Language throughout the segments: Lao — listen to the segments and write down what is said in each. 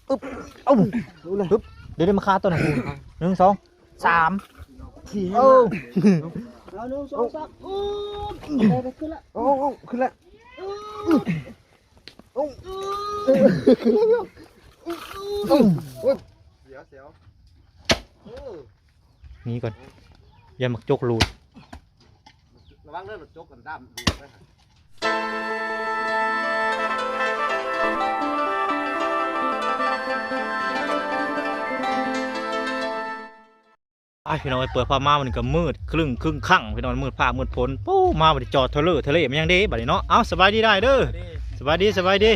ອຶບ ເອົາ ເອົາເລີຍ ປຶບ ດຽວ ດຽວມາຄາໂຕນັ້ນ ໜຶ່ງ ສອງ ສາມ ສີ່ ເອົາ ເອົາ ໜຶ່ງ ສອງ ສາມ ອຶບ ໄດ້ ໄດ້ຂຶ້ນລະ ເອົາ ເອົາ ຂຶ້ນລະ ອຶບ ເອົາ ຂຶ້ນລະ ເອົາ ໂອ້ຍ ສຽວ ສຽວ ເອີ ໜີກ່ອນ ຢ້ານໝາກຈົກຫຼຸດ ລະວັງເດີ ໝາກຈົກກັນດ້າມ ດູດໄປຫາ ອ້າຍ ພີ່ນ້ອງເອີຍ ເປີດພາບມາ ມື້ນີ້ກໍມືດຄຶ້ງຄຶ້ງຄັງ ພີ່ນ້ອງ ມືດຟ້າມືດຝົນ ໂອ້ ມາບັດນີ້ຈອດເທີເລີເທີເລ ແມ່ນຫຍັງເດ້ບັດນີ້ເນາະ ເອົ້າ ສະບາຍດີໄດ້ເດີ ສະບາຍດີ ສະບາຍດີ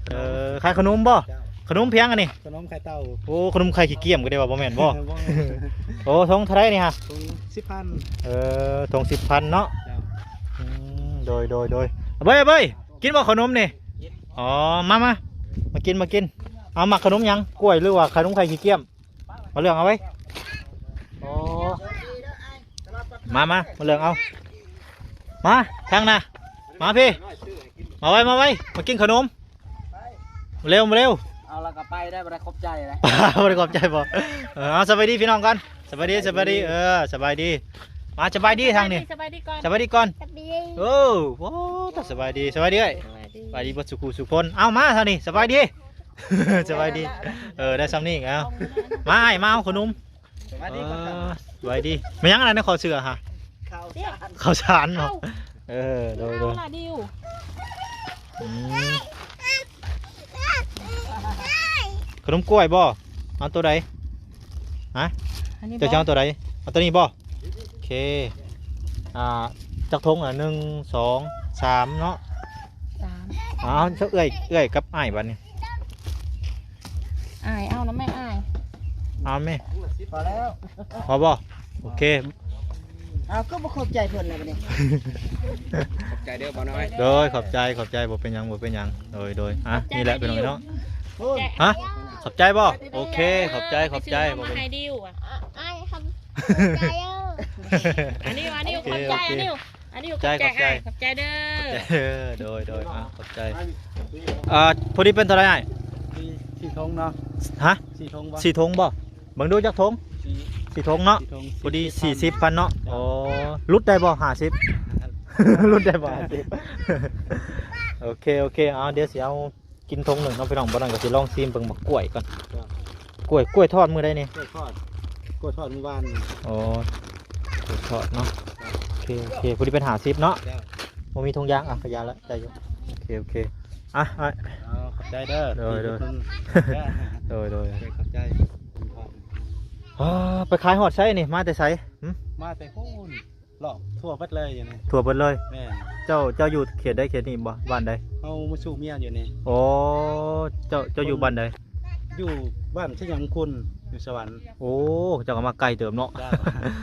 ເອີ ຂາຍຂະໜົມບໍ່? ເຈົ້າ ຂະໜົມພຽງອັນນີ້ ຂະໜົມໄຂ່ເຕົ່າ ໂອ້ ຂະໜົມໄຂ່ຂີ້ກຽມກໍໄດ້ວ່າບໍ່ແມ່ນບໍ່? ບໍ່ ໂອ້ ຖົງເທົ່າໃດນີ້ຮະ? ຖົງສິບພັນ ເອີ ຖົງສິບພັນເນາະ ເຈົ້າ ອືມ ໂດຍ ໂດຍ ໂດຍ ເບີຍ ເບີຍ ກິນບໍ່ຂະໜົມນີ້? ອໍ ມາ ມາ ມາກິນ ມາກິນ ເອົາ ມັກຂະໜົມຫຍັງ? ກ້ວຍ ຫຼືວ່າຂະໜົມໄຂ່ຂີ້ກຽມ? ມາເລືອກເອົາໄວ້ ອໍ ມາ ມາ ມາເລືອກເອົາ ມາ ທາງໜ້າ ມາພີ້ ມາໄວ ມາໄວ ມາກິນຂະໜົມ ເລັວ ມາເລັວ ເອົາແລ້ວກໍໄປໄດ້ ບໍ່ໄດ້ຂອບໃຈເລີຍ ບໍ່ໄດ້ຂອບໃຈບໍ່? ເອີ ເອົາ ສະບາຍດີພີ່ນ້ອງກ່ອນ ສະບາຍດີ ສະບາຍດີ ເອີ ສະບາຍດີ ມາ ສະບາຍດີທາງນີ້ ສະບາຍດີກ່ອນ ສະບາຍດີກ່ອນ ສະບາຍດີ ໂອ້ ໂອ້ ສະບາຍດີ ສະບາຍດີເອື້ອຍ ສະບາຍດີ ສະບາຍດີເບິດສູ່ຄູ່ສູ່ຄົນ ເອົາ ມາທາງນີ້ ສະບາຍດີ ສະບາຍດີ ເອີ ໄດ້ຊ່ຳນີ້ ເອົາ ມາ ອ້າຍ ມາເອົາຂະໜົມ ສະບາຍດີ ເອີ ສະບາຍດີ ແມ່ນຫຍັງອັນນັ້ນ ໃນຄໍເສື້ອຫະ? ເຂົ້າສານ ເຂົ້າສານເນາະ ເອີ ໂດຍ ໂດຍ ເອົາລະດິວ ອືມ ຂະໜົມກ້ວຍບໍ່? ເອົາໂຕໃດ? ຮະ? ອັນນີ້ບໍ່? ເຈົ້າຊິເອົາໂຕໃດ? ເອົາໂຕນີ້ບໍ່? ໂອເຄ ອ່າ ຈັກຖົງລະ? ໜຶ່ງ ສອງ ສາມເນາະ ສາມ ເອົາ ເອື້ອຍ ເອື້ອຍກັບອ້າຍບັດນີ້ ອ້າຍ ເອົານຳແມ່ອ້າຍ ເອົາແມ່ ພໍແລ້ວ ພໍບໍ່? ໂອເຄ ເອົາ ຄືບໍ່ຂອບໃຈເພິ່ນລະບັດນີ້ ຂອບໃຈເດີບ່າວນ້ອຍ ໂດຍ ຂອບໃຈ ຂອບໃຈ ບໍ່ເປັນຫຍັງ ບໍ່ເປັນຫຍັງ ໂດຍ ໂດຍ ອ່ະ ນີ້ແຫຼະພີ່ນ້ອງເນາະ ຮະ? ຂອບໃຈບໍ່? ໂອເຄ ຂອບໃຈ ຂອບໃຈ ບໍ່ເປັນຫຍັງ ໃຫ້ດິວ ອ້າຍ ຂອບໃຈເດີ ອັນນີ້ ອັນນີ້ ໂອເຄ ຂອບໃຈ ໂອເຄ ອັນນີ້ ອັນນີ້ ຂອບໃຈ ຂອບໃຈ ຂອບໃຈເດີ ຂອບໃຈເດີ ໂດຍ ໂດຍ ອ່າ ຂອບໃຈ ອ່າ ພໍດີເປັນເທົ່າໃດອ້າຍ? ສີ່ ສີ່ຖົງເນາະ ຮະ? ສີ່ຖົງບໍ່? ສີ່ຖົງບໍ່? ເບິ່ງດູຈັກຖົງ? ສີ່ ສີ່ຖົງເນາະ ສີ່ຖົງ ພໍດີສີ່ສິບພັນເນາະ ໂອ້ ຫຼຸດໄດ້ບໍ່? ຫ້າສິບ ຫຼຸດໄດ້ບໍ່? ຫ້າສິບ ໂອເຄ ໂອເຄ ເອົາ ດຽວຊິເອົາ ກິນຖົງໜຶ່ງເນາະພີ່ນ້ອງ ບໍ່ນັ້ນກໍຊິລອງຊີມເບິ່ງໝາກກ້ວຍກ່ອນ ກ້ວຍ ກ້ວຍທອດມື້ໃດນີ້? ກ້ວຍທອດ ກ້ວຍທອດມື້ວານ ອໍ ກ້ວຍທອດເນາະ ໂອເຄ ໂອເຄ ພໍດີເປັນຫ້າສິບເນາະ ບໍ່ມີຖົງຢາງ ອ່ະ ກະຢາລະ ໄດ້ຢູ່ ໂອເຄ ໂອເຄ ອ່ະ ອ້າຍ ເອົາ ຂອບໃຈເດີ ໂດຍ ໂດຍ ໂດຍ ໂດຍ ຂອບໃຈ ອ່າ ໄປຂາຍຮອດໃສນີ້? ມາແຕ່ໃສ? ຫຶ? ມາແຕ່ພຸ້ນ ລອບທົ່ວເບິດເລີຍຢູ່ນີ້ ທົ່ວເບິດເລີຍ ແມ່ນ ເຈົ້າ ເຈົ້າຢູ່ເຂດໃດເຂດນີ້ບໍ່? ບ້ານໃດ? ເຮົາມາສູ່ເມຍຢູ່ນີ້ ໂອ້ ເຈົ້າ ເຈົ້າຢູ່ບ້ານໃດ? ຢູ່ບ້ານໄຊຍະມຸງຄຸນ ຢູ່ສະຫວັນ ໂອ້ ເຈົ້າກໍມາໄກເຕີບເນາະ ເຈົ້າ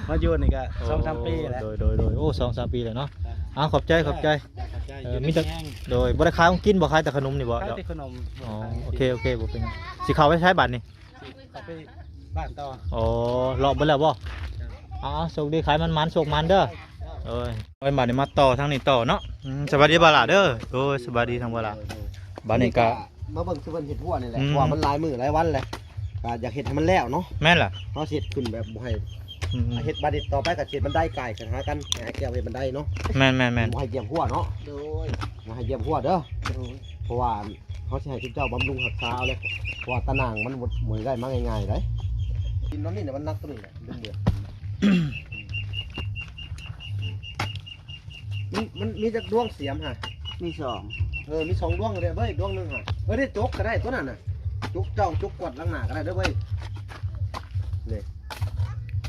ມາຢູ່ນີ້ກໍ ໂອ້ ສອງສາມປີແລ້ວ ໂດຍ ໂດຍ ໂດຍ ໂອ້ ສອງສາມປີແລ້ວເນາະ ເຈົ້າ ອ່າ ຂອບໃຈ ຂອບໃຈ ຂອບໃຈ ເອີ ມີແຕ່ ໂດຍ ບໍ່ໄດ້ຂາຍຂອງກິນບໍ່? ຂາຍແຕ່ຂະໜົມນີ້ບໍ່? ຂາຍແຕ່ຂະໜົມ ອໍ ໂອເຄ ໂອເຄ ບໍ່ເປັນຫຍັງ ຊິເຂົ້າໄປໃສບາດນີ້? ເຂົ້າໄປບ້ານຕໍ່ ອໍ ເລາະເບິດແລ້ວບໍ່? ເອົາ ໂຊກດີ ຂາຍໝານໆ ໂຊກໝານເດີ ໂດຍ ໄປບາດນີ້ມາຕໍ່ທາງນີ້ຕໍ່ເນາະ ອືມ ສະບາຍດີບ່າວຫຼ້າເດີ ໂດຍ ສະບາຍດີທາງບ່າວຫຼ້າ ບາດນີ້ກະ ມາເບິ່ງຄືເພິ່ນເຮັດຮົ້ວນີ້ແຫຼະ ອືມ ເພາະວ່າມັນຫຼາຍມື້ຫຼາຍວັນແລ້ວ ກະຢາກເຮັດໃຫ້ມັນແລ້ວເນາະ ແມ່ນລະ ເຮົາຊິເຮັດຂຶ້ນແບບບໍ່ໃຫ້ ອືມ ເຮັດບາດນີ້ຕໍ່ໄປກະຊິເຮັດບັນໄດກາຍຂຶ້ນຫາກັນ ໃຫ້ອ້າຍແກ້ວເຮັດບັນໄດເນາະ ແມ່ນໆໆ ບໍ່ໃຫ້ຢຽບຮົ້ວເນາະ ໂດຍ ບໍ່ໃຫ້ຢຽບຮົ້ວເດີ ໂດຍ ເພາະວ່າ ເຮົາຊິໃຫ້ເຈົ້າບຳລຸງຮັກສາເອົາເລີຍ ເພາະວ່າຕາໜ່າງມັນບໍ່ ບໍ່ໄດ້ມາງ່າຍໆໃດ໋ ດິນນ້ອງນີ້ນະ ມັນໜັກກວ່ານີ້ແຫຼະ ເລື່ອງດຽວ ມັນ ມັນມີຈັກດວງສຽມຫະ? ມີສອງ ເອີ ມີສອງດວງເດ້ເວີຍ ດວງໜຶ່ງຫະ ເອີ ໄດ້ຈົກກໍໄດ້ຕົວນັ້ນນະ ຈົກເຈົ້າ ຈົກກວດຫຼັງໜ້າກໍໄດ້ເດີເວີຍ ນີ້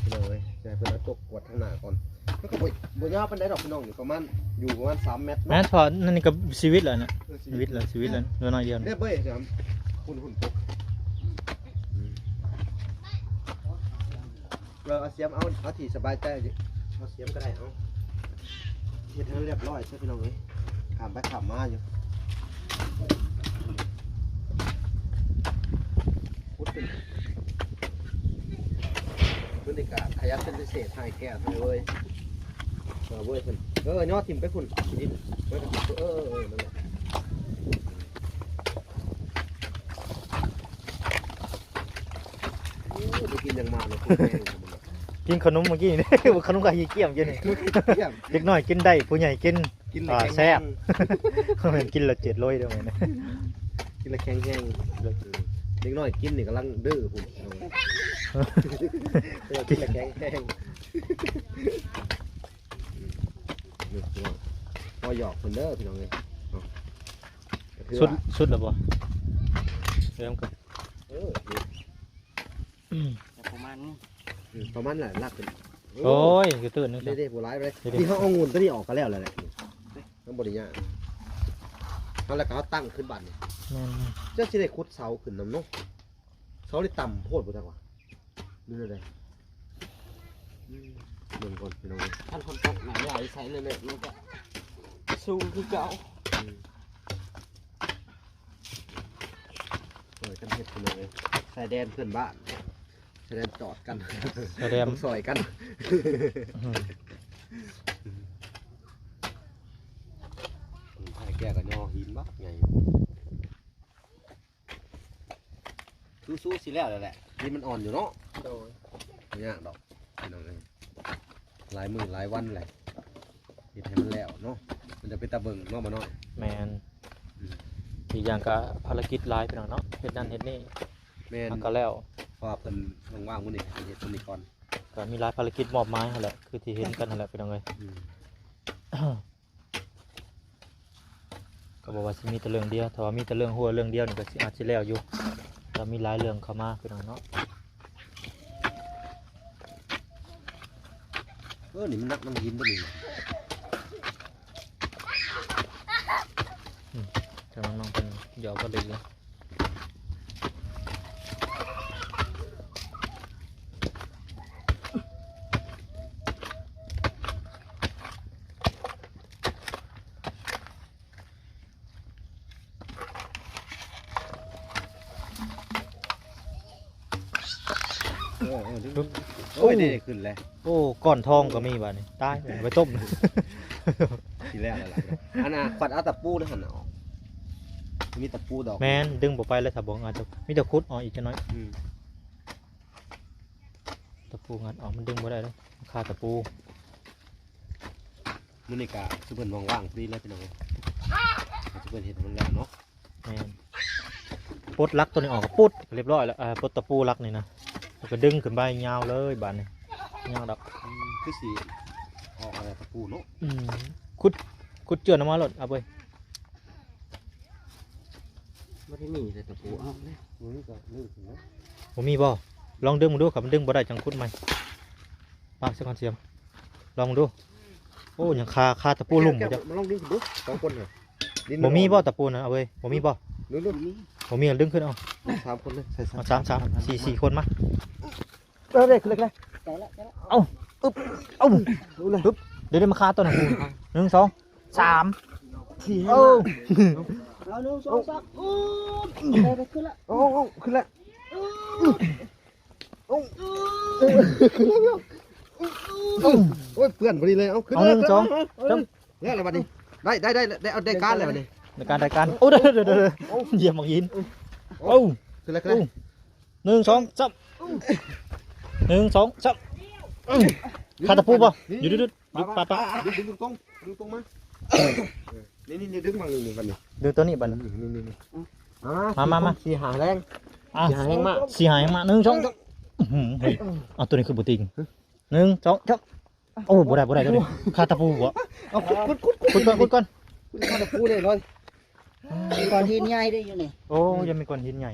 ພີ່ນ້ອງເອີຍ ໃຫ້ເພິ່ນເອົາຈົກ ກວດທາງໜ້າກ່ອນ ມັນກໍບໍ່ ບໍ່ຍາວປານໃດດອກພີ່ນ້ອງ ຢູ່ປະມານ ຢູ່ປະມານສາມແມັດເນາະ ແມ່ນ ເພາະນັ້ນນີ້ກໍຊີວິດແລ້ວນະ ເອີ ຊີວິດ ຊີວິດແລ້ວ ເອີ ຊີວິດແລ້ວ ເຫຼືອໜ້ອຍດຽວ ເດ້ເບີຍ ຫຸ້ນ ຫຸ້ນ ເອີ ເອົາສຽມ ເອົາ ເອົາທີ່ສະບາຍໃຈ ເອົາສຽມກໍໄດ້ ເອົາ ເຮັດໃຫ້ມັນລຽບຮ້ອຍຊະພີ່ນ້ອງເອີຍ ຂ້າມໄປຂ້າມມາຢູ່ ຂຸດຂຶ້ນ ເພິ່ນນີ້ກະຂະຫຍັນເປັນພິເສດ ອ້າຍແກ້ວ ເວີຍ ເອີ ເວີຍເພິ່ນ ເອີ ຍໍຖິ້ມໄປພຸ້ນ ຂີ້ດິນ ເອີ ເອີ ເອີ ນັ້ນແຫຼະ. ຍັງມາເນາະ ຄົນແຮງ ກິນຂະໜົມມື້ກີ້ນີ້ ຂະໜົມກໍຂີ້ກ້ຽມຢູ່ນີ້ ຂີ້ກ້ຽມ ເດັກນ້ອຍກິນໄດ້ ຜູ້ໃຫຍ່ກິນ ກິນແລ້ວ ອ່າ ແຂງແຮງ ແຊບ ແມ່ນກິນແລ້ວເຈັດໂລຍເດີ້ແມ່ນ ກິນແລ້ວແຂງແຮງ ເອີ ເດັກນ້ອຍກິນນີ້ກຳລັງດື້ພຸ້ນ ກິນແລ້ວແຂງແຮງ ນີ້ພີ່ນ້ອງ ພໍຫຍອກເພິ່ນເດີພີ່ນ້ອງເອີຍເນາະ ສຸດ ສຸດແລ້ວບໍ່? ເລີ່ມກັນ ເອີ ປະມານນີ້ ອືມ ປະມານນັ້ນລະ ລາກຂຶ້ນ ໂອ້ຍ ກະຕື່ນໜຶ່ງ ເດ້ໆ ບໍ່ຫຼາຍເລີຍ ນີ້ເຮົາເອົາງຸ່ນຕົວນີ້ອອກກະແລ້ວແຫຼະ ມັນບໍ່ໄດ້ຍາກ ເອົາແລ້ວກະເອົາຕັ້ງຂຶ້ນບາດນີ້ ແມ່ນ ເຈົ້າຊິໄດ້ຂຸດເສົາຂຶ້ນນຳເນາະ ເສົານີ້ຕ່ຳໂພດບໍ່ຈັກວ່າ ຫຼືແນວໃດ ອືມ ເບິ່ງກ່ອນພີ່ນ້ອງ ຄັນຝົນຕົກນະ ຢ່າໃສ່ເລີຍ ມັນກະສູງຄືເກົ່າ ອືມ ຊ່ອຍກັນເຮັດພີ່ນ້ອງເອີຍ ຊາຍແດນເພື່ອນບ້ານ ຊາຍແດນຈອດກັນ ຊາຍແດນ ຕ້ອງຊ່ອຍກັນ ອືມ ໃຫ້ແກ່ກັບຍໍຫີນບັກໃຫຍ່ ສູ້ໆ ຊິແລ້ວແລ້ວແຫຼະ ດິນມັນອ່ອນຢູ່ເນາະ ໂດຍ ບໍ່ຍາກດອກພີ່ນ້ອງເອີຍ ຫຼາຍມື້ຫຼາຍວັນແຫຼະ ເຮັດໃຫ້ມັນແລ້ວເນາະ ມັນຈະເປັນຕາເບິ່ງເນາະ ບໍ່ນ້ອຍ ແມ່ນ ອືມ ອີກຢ່າງກະພາລະກິດຫຼາຍພີ່ນ້ອງເນາະ ເຮັດນັ້ນເຮັດນີ້ ແມ່ນ ມັນກະແລ້ວ ເພາະວ່າເພິ່ນວ່າງໆມື້ນີ້ເພິ່ນເຮັດຕົວນີ້ກ່ອນ ກະມີຫຼາຍພາລະກິດມອບໝາຍຫັ້ນແຫຼະ ຄືທີ່ເຫັນກັນຫັ້ນແຫຼະພີ່ນ້ອງເອີຍ ອືມ ກະບໍ່ວ່າຊິມີແຕ່ເລື່ອງດຽວ ຖ້າວ່າມີແຕ່ເລື່ອງຮົວເລື່ອງດຽວນີ້ກະຊິ ອາດຊິແລ້ວຢູ່ ແຕ່ມີຫຼາຍເລື່ອງເຂົ້າມາພີ່ນ້ອງເນາະ ເອີ ນີ້ມັນໜັກນຳຫີນຕົວນີ້ ອືມ ທາງນ້ອງເພິ່ນຢອກບໍ່ໄດ້ຢູ່ ເອີໆ ດຶງ ໂອ້ຍ ໂອ້ ນີ້ຂຶ້ນແລ້ວ ໂອ້ ກ້ອນທອງກໍມີບາດນີ້ ຕາຍ ເອົາໄປຕົ້ມ ຊິແລ້ວແລ້ວລະ ອັນນ່າ ຂວັດເອົາຕະປູນະຫັ້ນນະອອກ ມີຕະປູດອກ ແມ່ນ ດຶງບໍ່ໄປແລ້ວ ຖ້າບໍ່ ອາດຈະມີແຕ່ຂຸດອອກອີກຈັກໜ້ອຍ ອືມ ຕະປູງັດອອກ ມັນດຶງບໍ່ໄດ້ເດ້ ຄາຕະປູ ມື້ນີ້ກະຊຸມເພິ່ນວ່າງໆ ພໍດີແລ້ວພີ່ນ້ອງເອີຍ ຊຸມເພິ່ນເຮັດໃຫ້ມັນແລ້ວເນາະ ແມ່ນ ປົດຫຼັກຕົວນີ້ອອກ ປຸດ ລຽບຮ້ອຍແລ້ວ ເອີ ປົດຕະປູຫຼັກນີ້ນະ ແລ້ວກະດຶງຂຶ້ນໄປຍາວເລີຍບາດນີ້ ຍາວດອກ ອືມ ຄືຊິອອກອະໄລຕະປູເນາະ ອືມ ຂຸດ ຂຸດເຈື່ອນອອກມາໂລດ ເອົາເວີຍ ບໍ່ໄດ້ມີແຕ່ຕະປູເອົາເລີຍ ບໍ່ມີກໍເລີຍນະ ບໍ່ມີບໍ່? ລອງດຶງເບິ່ງດູ ຄັນມັນດຶງບໍ່ໄດ້ຈັ່ງຂຸດໃໝ່ ປະຊະກ່ອນ ສຽມ ລອງເບິ່ງດູ ໂອ້ ຍັງຄາ ຄາຕະປູລຸ່ມຢູ່ ມາລອງດຶງເບິ່ງດູ ສອງຄົນນະ ບໍ່ມີບໍ່ຕະປູນະ ເອົາເວີຍ ບໍ່ມີບໍ່? ດຶງດູ ບໍ່ມີ ດຶງຂຶ້ນເອົາ ສາມຄົນເລີຍ ໃສ່ ເອົາ ສາມ ສາມ ສີ່ ສີ່ຄົນມາ ເອີ ໄດ້ ຂຶ້ນເລີຍ ຂຶ້ນເລີຍ ໄດ້ລະ ໄດ້ລະ ເອົາ ອຶບ ເອົາ ເອົາເລີຍ ອຶບ ດຽວ ດຽວມາຄາຕົວນັ້ນ ໜຶ່ງ ສອງ ສາມ ສີ່ ເອົາ ເອົາ ໜຶ່ງ ສອງ ສາມ ອຶບ ໄດ້ ໄດ້ ຂຶ້ນລະ ເອົາ ເອົາ ຂຶ້ນລະ ອຶບ ໂອ້ຍ ເປື້ອນພໍດີເລີຍ ເອົາ ຂຶ້ນ ເອົາ ເລີຍ ໜຶ່ງ ສອງ ເອົາ ສາມ ແລ້ວລະບັດນີ້ ໄດ້ ໄດ້ ໄດ້ ໄດ້ ເອົາ ໄດ້ການແລ້ວບັດນີ້ ໄດ້ການ ໄດ້ການ ໂອ້ ເດີ ເດີ ເດີ ເດີ ເອົາ ຢຽບໝາກຫີນ ເອົາ ເອົາ ຂຶ້ນແລ້ວ ຂຶ້ນແລ້ວ ໂອ້ ໜຶ່ງ ສອງ ສາມ ໜຶ່ງ ສອງ ສາມ ຄາຕະປູບໍ່? ນີ້ ຢຸດ ຢຸດ ຢຸດ ປະ ປະ ດຶງ ດຶງຕົງ ດຶງຕົງມາ ເອີ ນີ້ ນີ້ ນີ້ ດຶງມາ ນີ້ ນີ້ ບັດນີ້ ດຶງຕົວນີ້ບັດນີ້ ນີ້ ນີ້ ນີ້ ມາ ມາ ມາ ມາ ສີ່ຫ້າແຮງ ອ່ະ ສີ່ຫ້າແຮງມາ ສີ່ຫ້າແຮງມາ ໜຶ່ງ ສອງ ສາມ ອື ເອົາ ຕົວນີ້ຄືບໍ່ຕິງ ໜຶ່ງ ສອງ ສາມ ໂອ້ ບໍ່ໄດ້ ບໍ່ໄດ້ ຕົວນີ້ ຄາຕະປູບໍ່? ເອົາ ຂຸດ ຂຸດ ຂຸດ ຂຸດກ່ອນ ຂຸດກ່ອນ ຂຸດຄາຕະປູແນ່ນອນ ກ້ອນຫີນໃຫຍ່ເດ້ຢູ່ນີ້ ໂອ້ ຍັງມີກ້ອນຫີນໃຫຍ່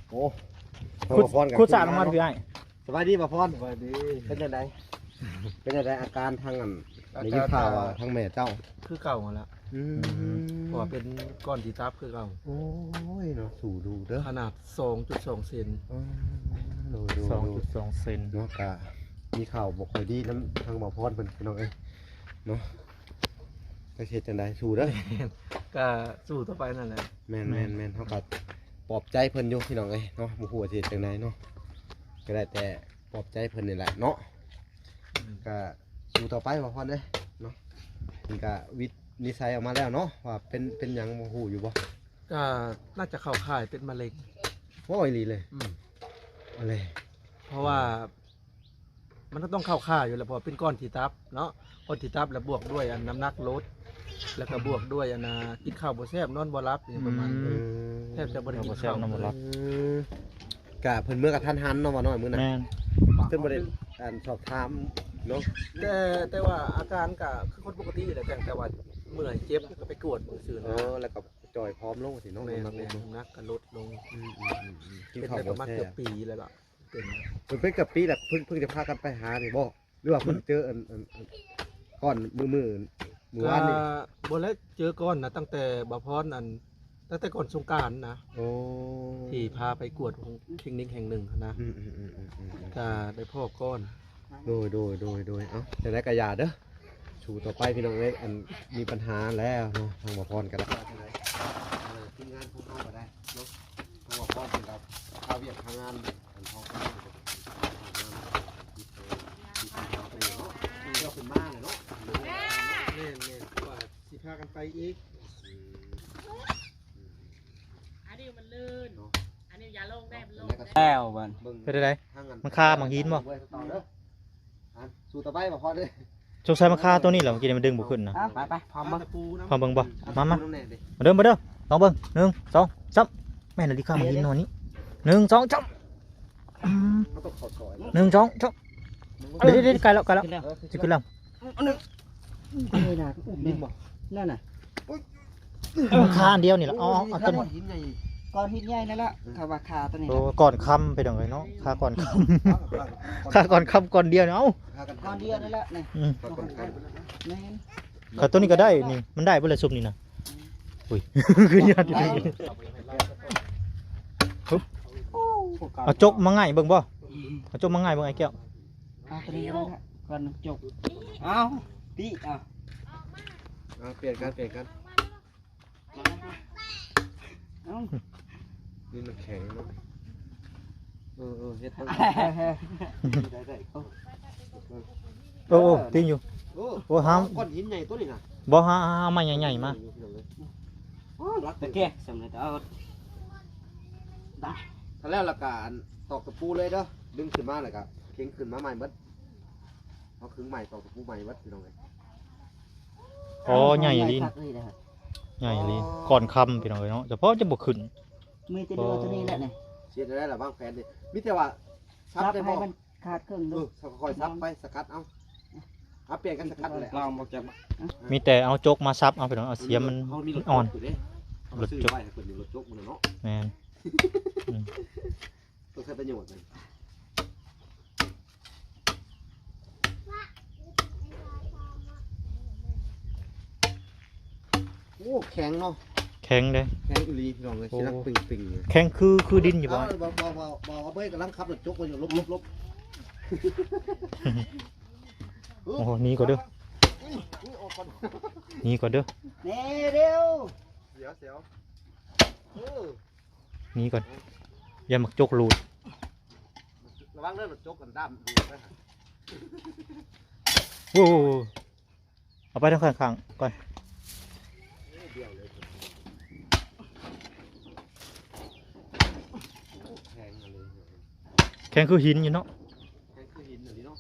ໂອ້ ຂຸດ ຂຸດສາດອອກມາ ພີ່ອ້າຍ ສະບາຍດີ ບ່າວພອນ ສະບາຍດີ ເປັນຈັ່ງໃດ? ເປັນຈັ່ງໃດອາການທາງອັນ ໄດ້ຍິນຂ່າວວ່າທາງແມ່ເຈົ້າ ຄືເກົ່າຫັ້ນລະ ອືມ ເພາະວ່າເປັນກ້ອນທີ່ຕັບຄືເກົ່າ ໂອ້ຍເນາະ ສູ້ດູເດີ ຂະໜາດສອງຈຸດສອງເຊັນ ເອີ ໂດຍ ໂດຍ ສອງຈຸດສອງເຊັນເນາະ ກະມີຂ່າວບໍ່ຄ່ອຍດີນຳທາງບ່າວພອນເພິ່ນ ພີ່ນ້ອງເອີຍ ເນາະ ຈັກຊິເຮັດຈັ່ງໃດ ສູ້ເດີ ກະສູ້ຕໍ່ໄປນັ້ນແຫຼະ ແມ່ນໆໆ ເຮົາກະປອບໃຈເພິ່ນຢູ່ ພີ່ນ້ອງເອີຍເນາະ ບໍ່ຮູ້ວ່າຊິເຮັດຈັ່ງໃດເນາະ ກະໄດ້ແຕ່ປອບໃຈເພິ່ນນີ້ແຫຼະເນາະ ອືມ ກະສູ້ຕໍ່ໄປ ບ່າວພອນເອີຍເນາະ ເພິ່ນກະວິດນິໄສອອກມາແລ້ວເນາະ ວ່າເປັນ ເປັນຫຍັງ ຮູ້ຢູ່ບໍ່? ກະໜ້າຈະເຂົ້າຂ່າຍເປັນມະເຮັງ ໂອ້ ອີ່ຫຼີເລີຍ ອືມ ເອົາແຫຼະ ເພາະວ່າ ອືມ ມັນກໍຕ້ອງເຂົ້າຄ່າຢູ່ແຫຼະ ເພາະເປັນກ້ອນທີ່ຕັບເນາະ ກ້ອນທີ່ຕັບ ແລ້ວບວກດ້ວຍອັນນ້ຳໜັກລົດ ແລ້ວກໍບວກດ້ວຍອັນນ່າ ກິນເຂົ້າບໍ່ແຊບ ນອນບໍ່ຫຼັບ ອີຫຍັງປະມານນີ້ ອືມ ແທບຈະບໍ່ໄດ້ກິນເຂົ້າ ເຂົ້າບໍ່ແຊບ ນອນບໍ່ຫຼັບ ເອີ ກະເພິ່ນເມືອກະທັນຫັນເນາະ ວ່ານ້ອຍມື້ນັ້ນ ແມ່ນ ເພິ່ນບໍ່ໄດ້ອັນສອບຖາມເນາະ ແຕ່ ແຕ່ວ່າອາການກະຄືຄົນປົກກະຕິແຫຼະ ແຕ່ ແຕ່ວ່າເມື່ອຍເຈັບກໍໄປກວດເບິ່ງຊື່ນະ ເອີ ແລ້ວກໍຈ່ອຍຜອມລົງຊີ້ເນາະ ແມ່ນ ນ້ຳໜັກລົດລົງ ແມ່ນ ນ້ຳໜັກກໍລົດລົງ ອືມໆໆໆ ກິນເຂົ້າບໍ່ແຊບ ກິນເຂົ້າມາເກືອບປີແລ້ວລະ ເປັນ ເພິ່ນເປັນກະປີແລ້ວ ເພິ່ນ ເພິ່ນຈະພາກັນໄປຫານີ້ບໍ່ ຫຼືວ່າເພິ່ນເຈີອັນ ອັນ ອັນ ກ່ອນມື້ ມື້ ມື້ວານນີ້ ກະບໍ່ແລະ ເຈີກ່ອນນະ ຕັ້ງແຕ່ບ່າວພອນ ອັນ ຕັ້ງແຕ່ກ່ອນສົງການນະ ໂອ້ ທີ່ພາໄປກວດຄລິນິກແຫ່ງໜຶ່ງຫັ້ນນະ ອືມໆໆໆໆ ກະໄດ້ພໍ້ກ່ອນ ໂດຍ ໂດຍ ໂດຍ ໂດຍ ເອົ້າ ຈັ່ງໃດກະຢ່າເດີ ສູ້ຕໍ່ໄປພີ່ນ້ອງເອີຍ ອັນ ມີບັນຫາແລ້ວເນາະ ທາງບ່າວພອນກະໄດ້ ເອີ ທີມງານຂອງເຮົາກະໄດ້ເນາະ ເພາະວ່າພອນເພິ່ນກະຄາວຽກຄາງານ ອັນເຮົາກະເຮັດງານ ເຈົ້າຂຶ້ນມາແລ້ວເນາະ ແມ່ນໆ ວ່າຊິພາກັນໄປອີກ ອືມ ອັນນີ້ມັນລື່ນ ເນາະ ອັນນີ້ຢ່າລົງໄດ້ ມັນລົງໄດ້ ແລ້ວບັດ ເປັນຈັ່ງໃດ ມັນຄາໝາກຫີນບໍ່ ເບິ່ງຕໍ່ເດີ ອັນ ສູ້ຕໍ່ໄປບໍ່ພໍເດີ ສົງໄສມັນຄາໂຕນີ້ແຫຼະ ເມື່ອກີ້ນີ້ມັນດຶງບໍ່ຂຶ້ນນະ ເອົາ ໄປໆ ພ້ອມເບິ່ງ ພ້ອມເບິ່ງບໍ່ ມາ ມາ ມາເດີ ມາເດີ ລອງເບິ່ງ ໜຶ່ງ ສອງ ສາມ ແມ່ນອີ່ຫຼີຄາໝາກຫີນເນາະນີ້ ໜຶ່ງ ສອງ ສາມ ອືມ ໜຶ່ງ ສອງ ສາມ ເດີໆໆ ໃກ້ແລ້ວ ໃກ້ແລ້ວ ຊິຂຶ້ນແລ້ວ ອັນນີ້ນະ ອຸ້ມ ນີ້ນະ ນັ້ນນະ ມັນຄາອັນດຽວນີ້ແຫຼະ ເອີ ເອົາ ເອົາ ເອົາ ເອົາ ກ້ອນຫີນໃຫຍ່ ກ້ອນຫີນໃຫຍ່ນັ້ນລະ ເຂົາວ່າຄາໂຕນີ້ ໂອ້ ນະ ກ້ອນຄຳ ໄປດອງເອີຍເນາະ ຄາກ້ອນຄຳ ຄາກ້ອນຄຳກ້ອນດຽວນີ້ ເອົາ ຄາກ້ອນຄຳ ກ້ອນດຽວນີ້ແຫຼະນີ້ ອືມ ຄາກ້ອນຄຳ ແມ່ນ ຄາໂຕນີ້ກໍໄດ້ນີ້ ມັນໄດ້ບໍ່ລະຊຸມນີ້ນະ ອືມ ອຸ້ຍ ຄືຍາດຢູ່ ໂອ້ ເອົາຈົກມາໄຫງ່ເບິ່ງບໍ່ ເອົາຈົກມາໄຫງ່ເບິ່ງອ້າຍແກ້ວ ເອົາໂຕນີ້ກໍໄດ້ ກ່ອນຈົກ ເອົາ ຕິ ເອົາ ເອົາ ປ່ຽນກັນ ປ່ຽນກັນ ເອົ້າ ນີ້ມັນແຂງເນາະ ເອີໆ ເຮັດເບິ່ງ ໄດ້ໆ ໂອ້ ເອີ ຕິງຢູ່ ໂອ້ ໂອ້ ຫາກ້ອນຫີນໃຫຍ່ໂຕນີ້ນະ ບໍ່ ຫາ ຫາໄມ້ໃຫຍ່ໆ ມາ ໂອ້ ລັກແຕ່ແກະ ສຳເລັດ ເອົາ ໄດ້ ຖ້າແລ້ວລະກະອັນ ຕອກຕະປູເລີຍເດີ ດຶງຂຶ້ນມາລະກະ ເຄັ່ງຂຶ້ນມາໃໝ່ໝົດ ເອົາຄຶງໃໝ່ ຕອກຕະປູໃໝ່ໝົດ ພີ່ນ້ອງເອີຍ ອໍ ໃຫຍ່ອີ່ຫຼີ ໃຫຍ່ອີ່ຫຼີ ອໍ ກ້ອນຄຳ ພີ່ນ້ອງເອີຍເນາະ ສະເພາະຈະບໍ່ຂຶ້ນ ມີແຕ່ເຫຼືອໂຕນີ້ແຫຼະນີ້ ຊິເຮັດແນວໃດລະ ວາງແຜນນີ້ ມີແຕ່ວ່າສັບໄດ້ບໍ່ ສັບໃຫ້ມັນຂາດເຄິ່ງ ເອີ ເດີ ຄ່ອຍສັບໄປ ສະກັດເອົາ ເອົາ ປ່ຽນກັນສະກັດແຫຼະ ວາງບໍ່ຈັກ ມີແຕ່ເອົາຈົກມາສັບເອົາ ພີ່ນ້ອງ ເອົາສຽມມັນ ເຮົາມີລົດ ອ່ອນ ຈົກຢູ່ເດ້ ລົດຈົກ ເຮົາຊື້ໄວ້ໃຫ້ເພິ່ນຢູ່ ລົດຈົກມັນນະເນາະ ແມ່ນ ອືມ ຕ້ອງໃຊ້ປະໂຫຍດ ໂອ້ ແຂງເນາະ ແຂງເດ້ ແຂງອີ່ຫຼີພີ່ນ້ອງເອີຍ ໂອ້ ຊິນັກປິງໆ ແຂງຄື ຄືດິນຢູ່ບໍ່ ເອົາ ບໍ່ ບໍ່ ບໍ່ ບໍ່ ເອົາເບີກຳລັງຂັບລົດຈົກຢູ່ ຫຼົບໆ ໂອ້ ໜີກ່ອນເດີ ໜີກ່ອນເດີ ແນ່ເດີວ ດຽວ ດຽວ ເອີ ໜີກ່ອນ ຢ້ານໝາກຈົກຫຼຸດ ລະວັງເດີ ລົດຈົກກັນດ້າມດູດໄປຫາ ໂອ້ ເອົາໄປທາງຂ້າງໆກ່ອນ ແຂງຄືຫີນຢູ່ເນາະ ແຂງຄືຫີນອີ່ຫຼີເນາະ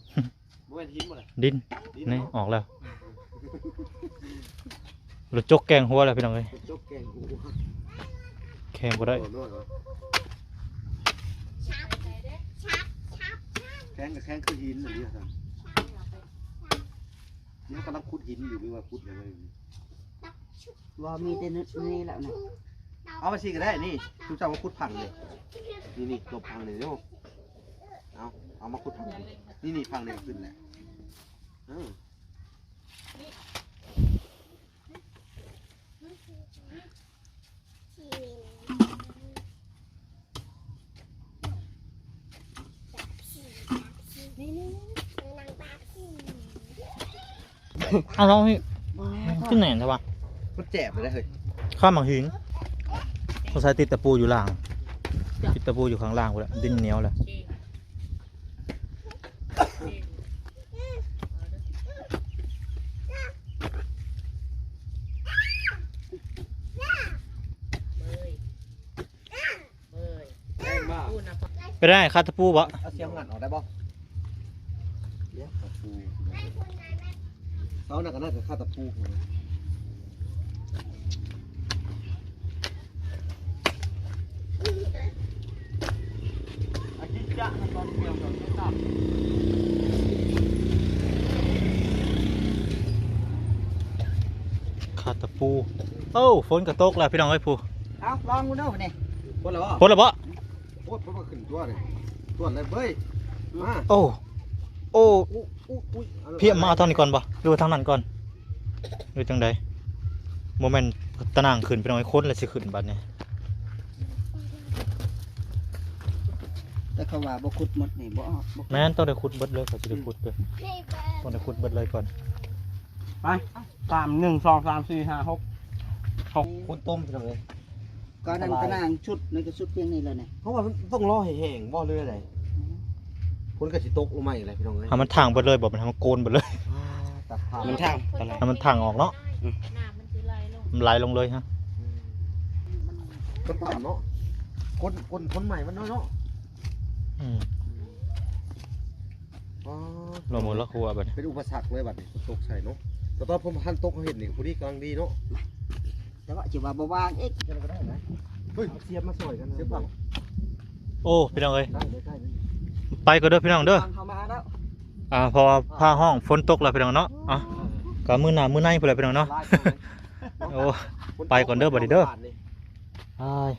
ບໍ່ແມ່ນຫີນບໍ່ລະ ດິນ ດິນ ນີ້ ເນາະ ອອກແລ້ວ ລົດຈົກແກ່ງຫົວແລ້ວພີ່ນ້ອງເອີຍ ລົດຈົກແກ່ງຫົວ ແຂງບໍ່ໄດ້ ໂອ້ ແຂງກໍແຂງຄືຫີນອີ່ຫຼີຊັ້ນ ມັນກຳລັງຂຸດຫີນຢູ່ ຫຼືວ່າຂຸດຫຍັງຢູ່ ບໍ່ ມີແຕ່ນີ້ແຫຼະນະ ເອົາໄປຊິກໍໄດ້ ນີ້ ຊຸມເຈົ້າມາຂຸດພັງນີ້ ນີ້ໆ ຫຼົບພັງນີ້ເນາະ ເອົາ ເອົາມາຂຸດພັງນີ້ ນີ້ໆ ພັງນີ້ກໍຂຶ້ນແຫຼະ ເອີ. ເອົາລອງນີ້ ຄືແໜ້ນແທ້ວະ ມັນແຈບເລີຍເຮີ້ຍ ຂ້າວໝາກຫີນ ສົງໄສຕິດຕະປູຢູ່ລ່າງ ຕິດຕະປູຢູ່ຂ້າງລ່າງພຸ້ນແຫຼະ ດິນໜຽວແຫຼະ. ເອີຍ ເອີຍ ແມ່ນບໍ່? ໄປໄດ້ຄາດຕະປູບໍ່? ເອົາສຽງຫັ້ນອອກໄດ້ບໍ່? ເສານັ້ນກໍໜ້າຈະຄາດຕະປູ. ຄາດຕະປູ. ໂອ້ ຝົນກໍຕົກແລ້ວພີ່ນ້ອງເອີຍ ຜູ້. ເອົາ ລອງດູເນາະ ນີ້. ຝົນແລ້ວບໍ່? ຝົນແລ້ວບໍ່? ໂອ້ ເພິ່ນວ່າຂຶ້ນຕົວະນີ້ ຕົວະເລີຍເວີຍ. ມາ ໂອ້ ໂອ້ ອຸ ອຸ ອຸຍ ເພຍມາເອົາທາງນີ້ກ່ອນບໍ່ ຫຼືວ່າທາງນັ້ນກ່ອນ ຫຼືຈັ່ງໃດ? ບໍ່ແມ່ນຕາໜ່າງຂຶ້ນ ພີ່ນ້ອງເອີຍ ຄົນລະຊິຂຶ້ນບັດນີ້. ແຕ່ເຂົາວ່າບໍ່ຂຸດໝົດນີ້ບໍ່ອອກ ບໍ່ ແມ່ນ ຕ້ອງໄດ້ຂຸດເບິດເລີຍ ເຂົາຊິໄດ້ຂຸດເລີຍ ຕ້ອງໄດ້ຂຸດເບິດເລີຍກ່ອນ. ໄປ ສາມ ໜຶ່ງ ສອງ ສາມ ສີ່ ຫ້າ ຫົກ ຫົກ ຄົນຕົ້ມ ພີ່ນ້ອງເອີຍ. ກໍນັ້ນ ຕາລາຍ ຕາໜ່າງຊຸດນັ້ນກໍຊຸດພຽງນີ້ແຫຼະນີ້ ເພາະວ່າມັນຕ້ອງລໍໃຫ້ແຫ້ງບໍ່ ຫຼືໃດ? ອືມ ຝົນກໍຊິຕົກລົງມາອີກແຫຼະພີ່ນ້ອງເອີຍ. ໃຫ້ມັນຖາງເບິດເລີຍບໍ່? ມັນໃຫ້ມັນໂກນເບິດເລີຍ. ອ່າ ຕັດຜ່ານ ໃຫ້ມັນຖາງ ມັນຖາງອອກເນາະ. ອືມ ນ້ຳມັນຊິໄຫຼລົງ ມັນໄຫຼລົງເລີຍຮະ. ອືມ ມັນຕ່ຳເນາະ ກົ້ນ ກົ້ນ ກົ້ນໄມ້ມັນນ້ອຍເນາະ. ອືມ ອໍ ລອງເບິ່ງລະຄົວບັດນີ້ ເປັນອຸປະສັກເລີຍບັດນີ້ ຕົກໃສ່ເນາະ. ແຕ່ຕອນຜົນບໍ່ທັນຕົກ ເຮົາເຮັດນີ້ພໍດີກຳລັງດີເນາະ. ແຕ່ວ່າຊິວ່າບໍ່ວ່າງອີກ ເຮັດກໍໄດ້ນະ. ເຮີ້ຍ ເອົາສຽບມາຊ່ອຍກັນ ສຽບເອົາ. ໂອ້ ພີ່ນ້ອງເອີຍ ໄດ້ ໄດ້ ໄດ້ ໄປກ່ອນເດີພີ່ນ້ອງເດີ. ເຂົ້າມາແລ້ວ ອ່າ ເພາະວ່າຟ້າຮ້ອງ ຝົນຕົກແລ້ວພີ່ນ້ອງເນາະ. ອ່ະ ກໍມື້ໜ້າມື້ໃນພຸ້ນແຫຼະພີ່ນ້ອງເນາະ. ໂອ້ ໄປກ່ອນເດີບັດນີ້ເດີ. ອ້າຍ